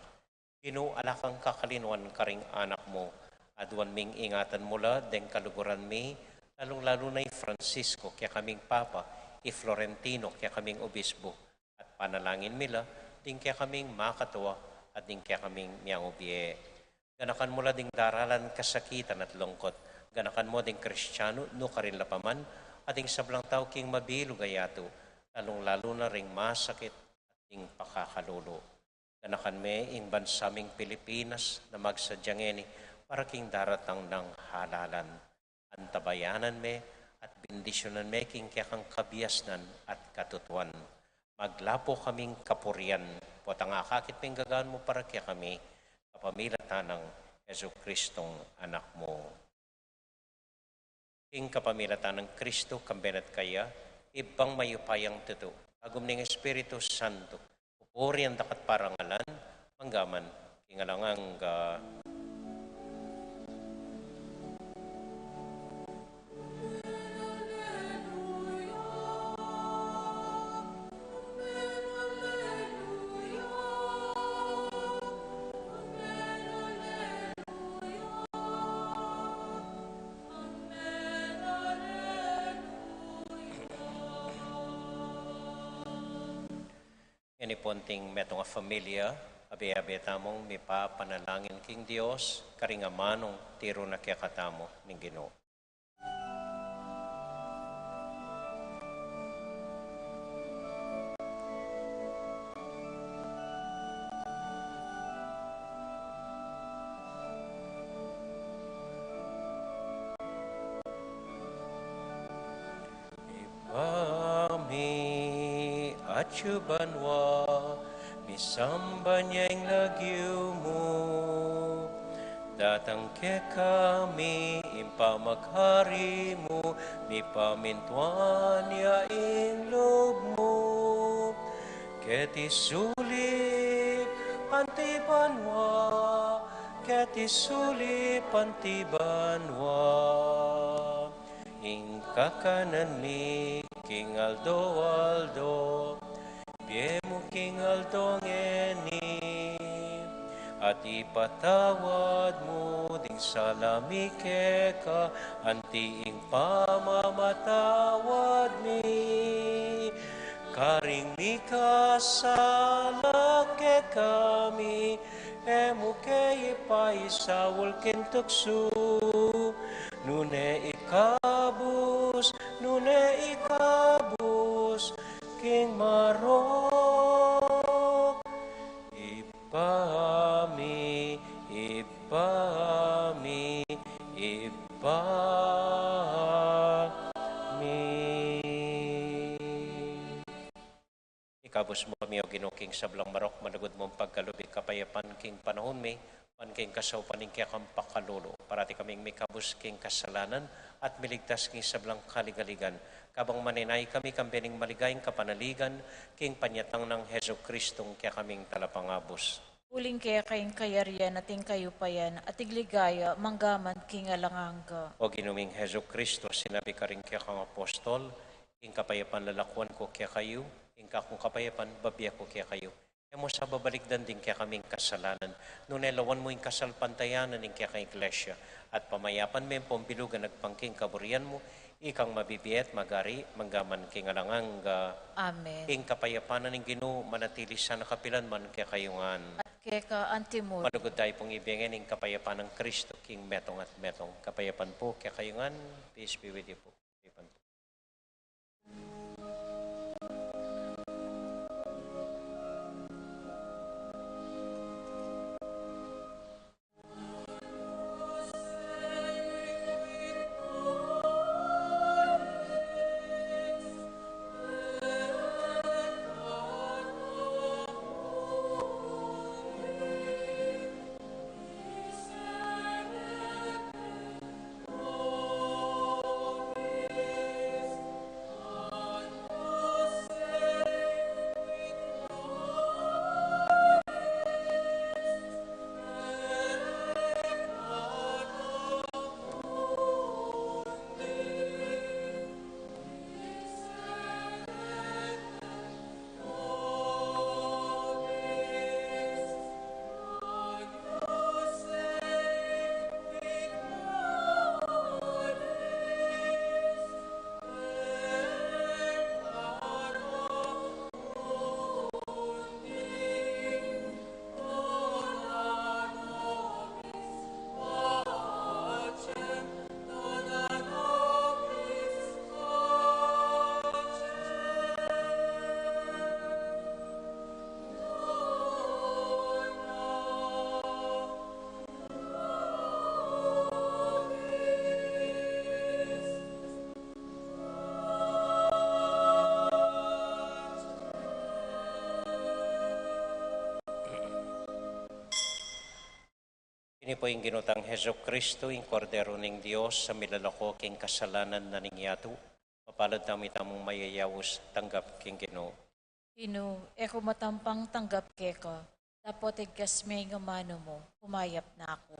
Ginu, ala kang kakalinuan karing anak mu, aduan ming ingatan mu la deng kaluguran mi, lalung-lalu na i Francisco, kekaming Papa, i Florentino, kekaming Obispo, at panalangin mi la ding kekaming makatua at ding kekaming miangubie. Ganakan mu la ding daralan kasakitan at lungkot. Ganakan mu ding Kristiano nukarin la pa man, at ding sablang tau king mabilug a yatu, lalung-lalu na ring masakit at ding pakakalulu. Ganakan me ing bansa ming Pilipinas na magsadya ngeni para king daratang nang halalan. Antabayanan me at bendisyunan me king kekang kabiasnan at katutuan. Maglapu kaming kapurian, potang akakit ming gagawan mu para kekami, kapamilatan nang Jesucristong Anak mu. King kapamilatan nang Kristo, kambe na at kaya, Ibpang mayupayang tutu, agum ning Espiritu Santo, pupurian daka at parangalan, mangga man king alang angga. Ngeni pung metung a familia, abe-abe tamung mipapanalangin king Dios, karing amanung tiru na kekatamu ning Ginu. Ibpa mi, atsu banua, misamban ya ing lagyu mu, datang kekami ing pamaghari mu, mipamintuan ya ing lub mu. Keti sulip anti banua, keti sulip anti banua. Ing kakanan mi king aldo-aldo, ibie mu king aldo ngeni, at ipatawad mu ding sala mi keka, anti ing pamamatawad mi karing mikasala kekami, e mu ke ipaisaul king tuksu, nune ikabus, nune ikabus king marok. Ibpa mi, Ibpa mi, Ibpa mi. Ikabus mu kami, O Ginu, king sablang marok, malugud mung pagkalub ing kapayapan king panaun mi, ban king kasaupan ning kekang pakalulu, parati kaming mikabus king kasalanan at miligtas king sablang kaligaligan. Kabang manenaya kami kambe ning maligayang kapanaligan king panyatang nang Jesucristong kekaming Talapangabus. Uling keka ing kayarian at ing kayupayan at ing ligaya manggaman king alang angga. O Ginu ming Jesucristo, sinabi karing kekang apostol, ing kapayapan lalakuan ku kekayu, ing kakung kapayapan babie ku kekayu. E mu sa babalikdan ding kekaming kasalanan, nune lawan mu ing kasalpantayanan ning kekang Iglesia, at pamayapan me ampong bilugan agpang king kaburian mu, ikang mabibie at magari manggaman king alang angga. Amen. Ing kapayapan ning Ginu manatili sana kapilan man kekayu ngan. At keka antimurin. Malugud tayu pung ibie ngeni ing kapayapan nang Kristo king metung at metung. Kapayapan pu kekayu ngan. Peace be with you pu. Kapayapan pu. Ini pu ing Ginu tang Jesucristo, ing Kordero ning Dios, a milalako king kasalanan na ning yatu. Mapalad tamu itamung mayayaus tanggap king Ginu. Ginu, e ku matampang tanggap keka, dapot igkas me ing amanu mu, kumayap na ku.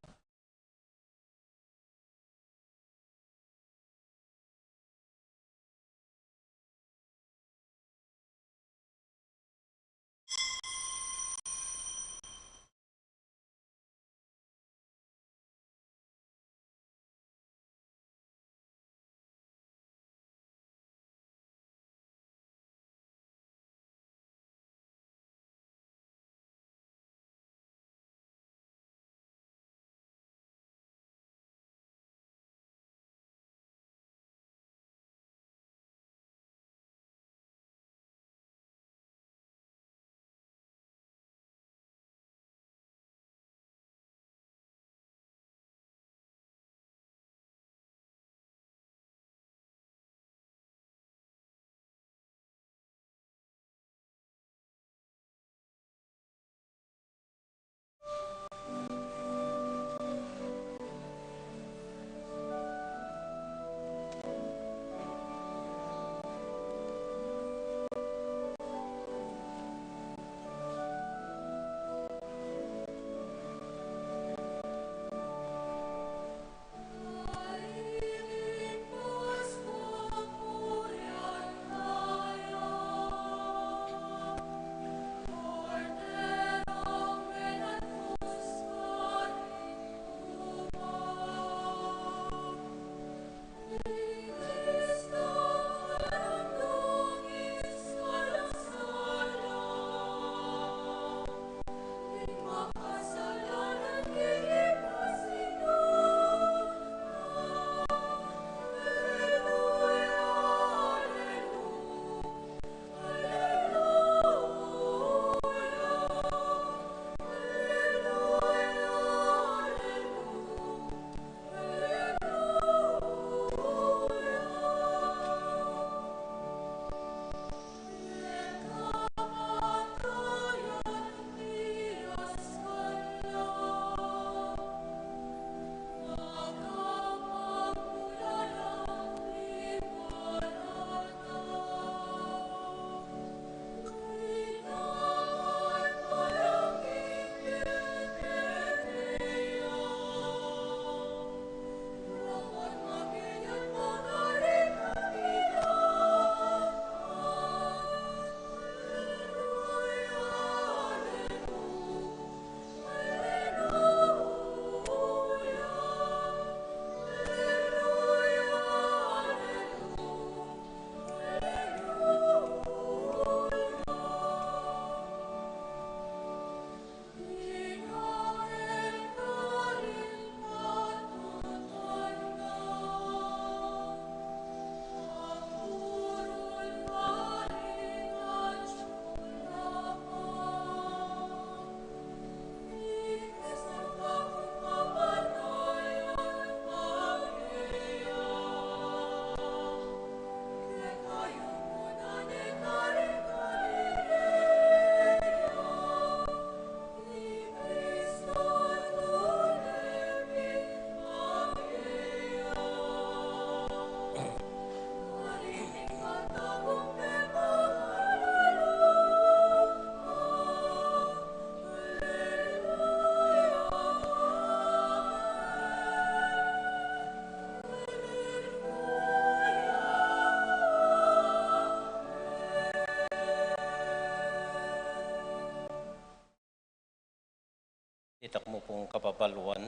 Ditak mu pung kababaluan,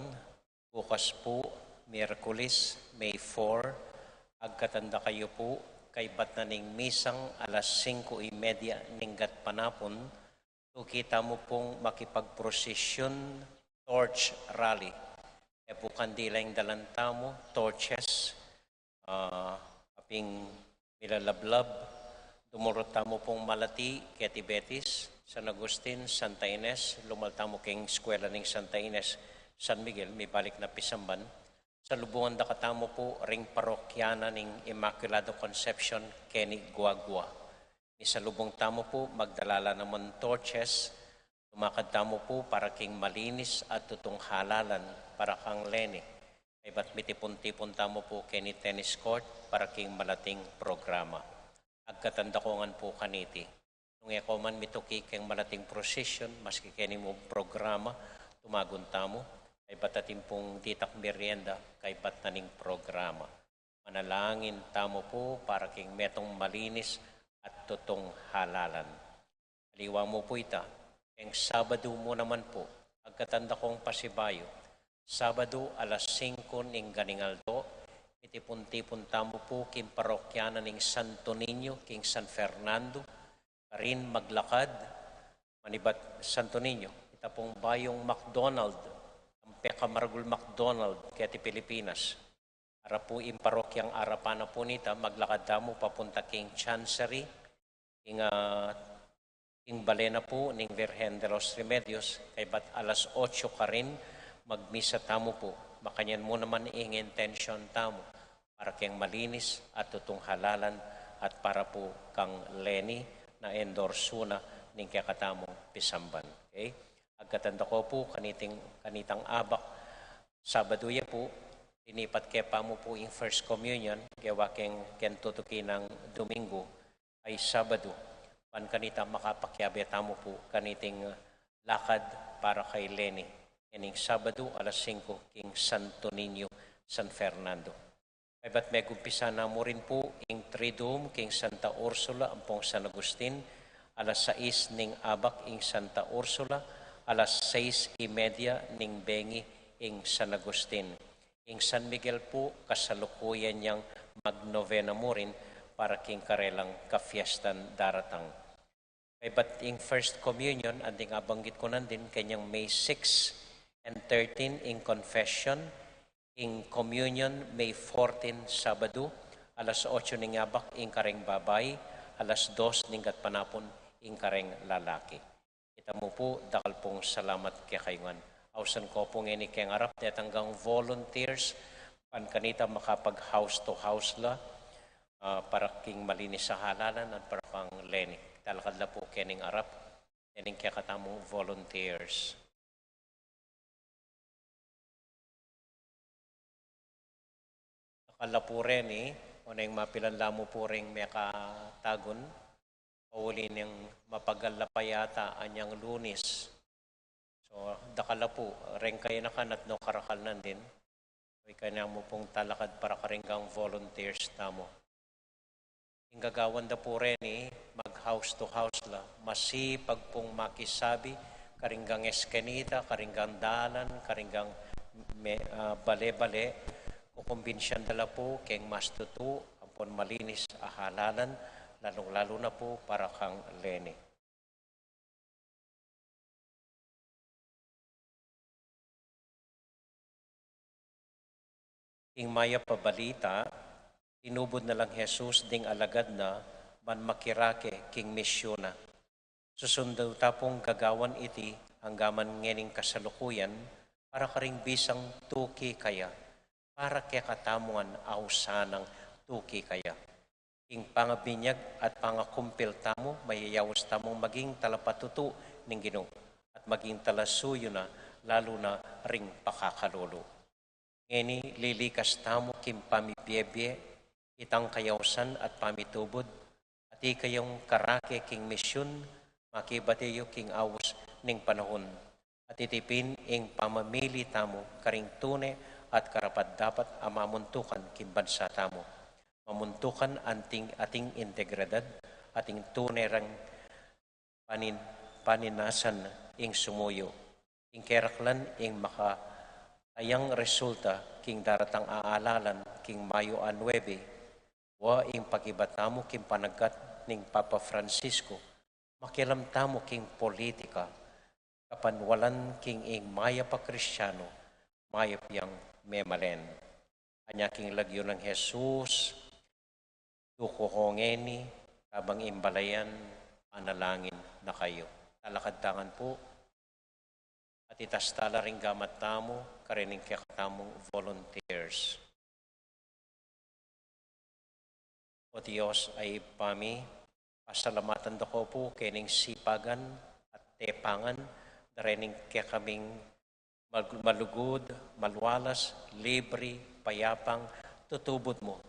bukas pu, Miyerkules, May four, agkatan da kayu pu, kaybat na ning misang alas singko y media ning gatpanapun, tuki tamu pung makipagprosesyon, torch rally. E pu kandila ing dalan tamu, torches, ah, aping milalablab, dumurut tamu pung malati keti Betis, San Agustin, Santa Ines, lumal tamu king eskwela ning Santa Ines, San Miguel, mibalik na pisamban. Salubungan da katamu pu ring parokya na ning Immaculado Concepcion keni Guagua. Misalubung tamu pu, magdala la naman torches, lumakad tamu pu para king malinis at tutung halalan para kang Leni. Kaybat mitipun-tipun tamu pu keni tennis court para king malating programa. Agkatan da ko ngan pu kaniti. Nung e ko man mituki keng malating prosesyon, maski keni mung programa, tumagun tamu, kaybat atin pung ditak merienda, kaybat na ning programa. Manalangin tamu pu para king metung malinis at tutung halalan. Aliwa mu pu ita, keng Sabadu mu naman pu, agkatan da kong pasibayu, Sabadu alas singko ning ganing aldo, mitipun-tipun tamu pu king parokya na ning Santo Niño, king San Fernando, karin maglakad, manibat Santo Niño, ita pung bayung McDonald, ang pekamaragul McDonald keti Pilipinas. Ara pu ing parokyang arapan na pu nita, maglakad tamu papunta king Chancery, king, ah, king bale na pu ning Virgen de los Remedios, kaybat alas otso karin, magmisa tamu pu. Makanyan mu naman ing intensyon tamu para keng malinis at tutung halalan at para pu kang Leni na endorso na ning kekatamung pisamban. Okay? Agkatan da ko pu kaniting, kanitang abak, Sabadu ya pu, linipat ke pa mu pu ing First Communion, gewa keng, keng tutuki nang Domingo ay Sabadu, ban kanita makapakiabe tamu pu kaniting lakad para kay Leni, ining Sabadu alas singko king Santo Niño, San Fernando. Kaybat megumpisa na mu rin pu ing Triduum king Santa Ursula ampong San Agustin, alas sais ning abak ing Santa Ursula, alas sais y media ning bengi ing San Agustin. Ing San Miguel pu, kasalukuyan yang magnovena mu rin para king karelang kafiestan daratang. Kaybat ing First Communion, anting abanggit ku nandin, kanyang May six and thirteen ing Confession, ing Communion May fourteen Sabadu, alas otso ning abak ing kareng babai, alas dos ning gatpanapun ing kareng lalaki. Ita mu pu, dakal pung salamat kekayu ngan. Ausan ko pu ngeni keng arap detang gang volunteers, ban kanita makapag house to house la, ah, para king malinis a halalan at para kang Leni. Talakad la pu kening arap, kening kekatamung volunteers. Dakal la pu reni, oneng mapilan la mu pu ring mekatagun, pauli ning mapagal la pa yata anyang Lunis. So, dakal la pu, reng kayanakan at no karakal nandin, o ikanya mu pung talakad para karing gang volunteers tamu. Ing gagawan da pu reni, mag house to house la, masipag pung makisabi karing gang eskenita, karing gang dalan, karing gang me-, ah, bale-bale, kukumbinsian da la pu keng mas tutu ampon malinis a halalan, lalung-lalu na pu para kang Leni. Ing mayap a balita, tinubud na lang Jesus ding alagad na ban makirake king misyun na. Susundu ta pung gagawan iti anggaman ngening kasalukuyan para karing bisang tuki kaya, para kekatamu ngan ausan nang tuki kaya. King pangabinyag at pangakumpil tamu, mayayaus tamung maging talapatutu ning Ginu at maging talasuyu na, lalu na ring pakakalulu. Ngeni lilikas tamu king pamibiebie, itang kayausan at pamitubud, at ikayung karake king misyun, makibate yu king aus ning panahun. At iti pin ing pamamili tamu karing tune at karapat-dapat a mamuntukan king bansa tamu. Mamuntukan anting ating integridad, ating tune rang panin-, paninasan ing sumuyu. Ing keraklan ing makatayang resulta king daratang a alalan king Mayo a nuebe, wa ing pakibat tamu king panagkat ning Papa Francisco, makialam tamu king politika, kapanwalan king ing mayap a Kristiano, mayap yang memalen. Anya king lagyu nang Jesus, duku ko ngeni, kabang imbalayan, panalangin na kayu. Talakad tangan pu, at itas tala ring gamat tamu, karing kekatamung volunteers. O Dios a Ibpa mi, pasalamatan da ko pu kening sipagan at tepangan da rening kekaming mal-, malugud, malualas, libri, payapang tutubud mu,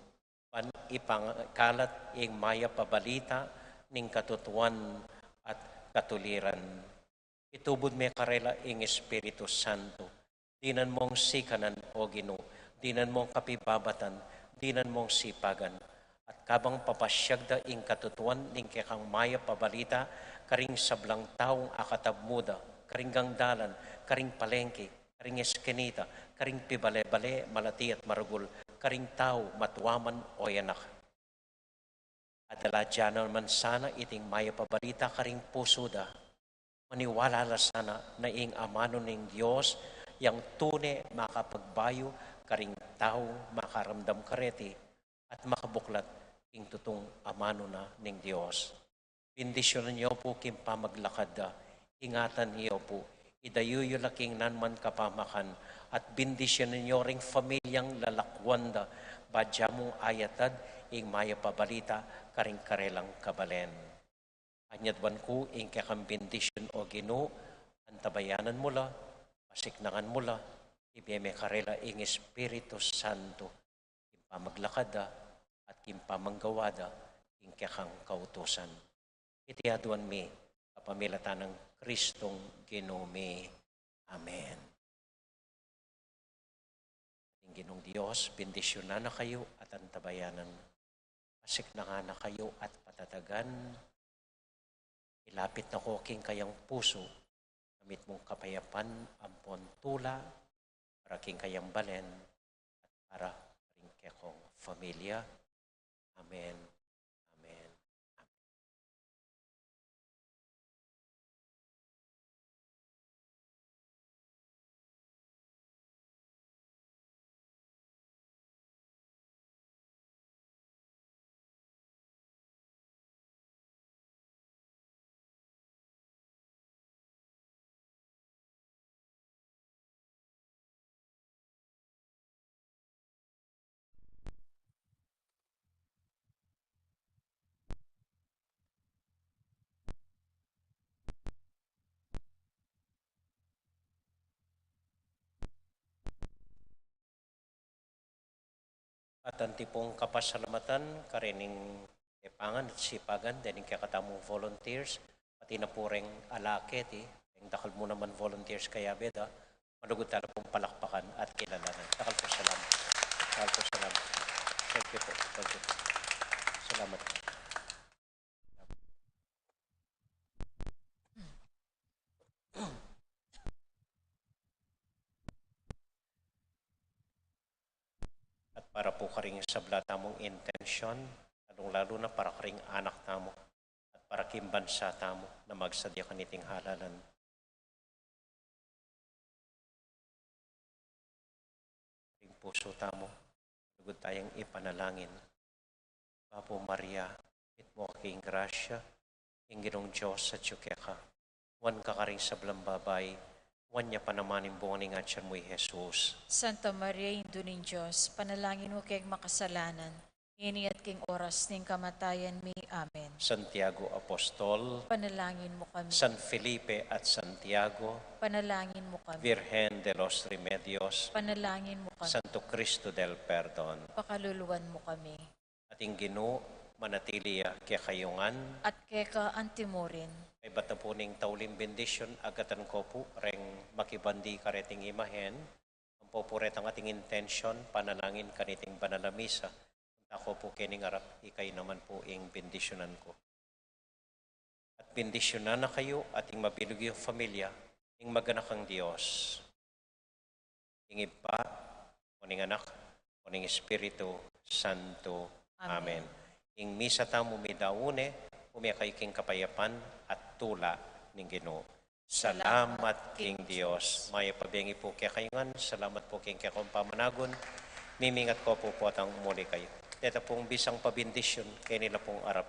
ban ipangkalat ing mayap a balita ning katutuan at katuliran. Itubud me karela ing Espiritu Santo. Dinan mong sikanan, O Ginu, dinan mong kapibabatan, dinan mong sipagan. At kabang papasyag da ing katutuan ning kekang mayap a balita karing sablang taung akatab mu da, karing gangdalan, karing palengke, karing eskinita, karing pibale-bale, malati at maragul, karing tau, matua man o anak. Adala da naman sana iting mayap a balita karing pusu da. Maniwala la sana na ing amanu ning Dios yang tune makapagbayu karing tau makaramdam kareti at makabuklat king tutung amanu na ning Dios. Bendisyunan yu pu king pamaglakad da, ingatan yu pu, idayu yu la king nanuman kapamakan, at bendisyunan yu ring pamilyang lalakwan da, ba da mung ayatad ing mayap a balita karing karelang kabalen. Anyad ban ku ing kekang bendisyun, O Ginu, antabayanan mu la, pasiknangan mu la, ibie me karela ing Espiritu Santo, king pamaglakad da, at king pamanggawa da, king kekang kautusan. Iti aduan mi, kapamilatan nang Kristong Ginu mi. Amen. Ing Ginung Dios, bendisyunan na kayu at antabayanan. Pasiknangan na kayu at patatagan. Ilapit na ko king kayang pusu, amit mung kapayapan, ampon tula, para king kayang balen, at para king kekong familia. Amen. Amen. Amen. At anti pung kapasalamatan karening tepangan at sipagan dening kekatamung volunteers, pati na pu reng alaketi, reng dakal mu naman volunteers kayabe da, malugud tala pung palakpakan at kilalanan. Dakal pung salamat. Dakal pung salamat. Thank you po. Thank you po. Salamat. At para pu karing sabla tamung intensyon, lalung-lalu na para karing anak tamu, at para king bansa tamu na magsadya kaniting halalan. Ring pusu tamu, lugud tayang ipanalangin. Bapu Maria, mitmu ka king grasya, ing Ginung Dios atyu keka. Nuan ka karing sablang babai, nuan ya pa naman ing bunga ning atyan mu, i Jesus. Santa Maria, Indu ning Dios, panalangin mu keng makasalanan, ngeni at king oras ning kamatayan mi. Amen. Santiago Apostol, panalangin mu kami. San Felipe at Santiago, panalangin mu kami. Virgen de los Remedios, panalangin mu kami. Santo Cristo del Perdon, pakaluluan mu kami. At ing Ginu manatili ya kekayu ngan. At keka antimurin. Kaybat na pu ning tauling bendisyun, agatan ko pu reng makibandi kareting imahen, ampo pu retang ating intensyon, panalangin kaniting banal a misa. Punta ko pu kening arap, ikayu naman pu ing bendisyunan ku. At bendisyunan na kayu at ing mabilug yung familia, Ing maganakang Dios, ing Ibpa, o ning Anak, o ning Espiritu Santo. Amen. Amen. Ing misa tamu midaun ne, pumie kayu king kapayapan at tula ning Ginu. Salamat king Dios. Mayap a bengi pu kekayu ngan. Salamat pu king kekong pamanagun. Mimingat ko pu potang muli kayu. Deta pung bisang pabindisyun, keni la pung arap.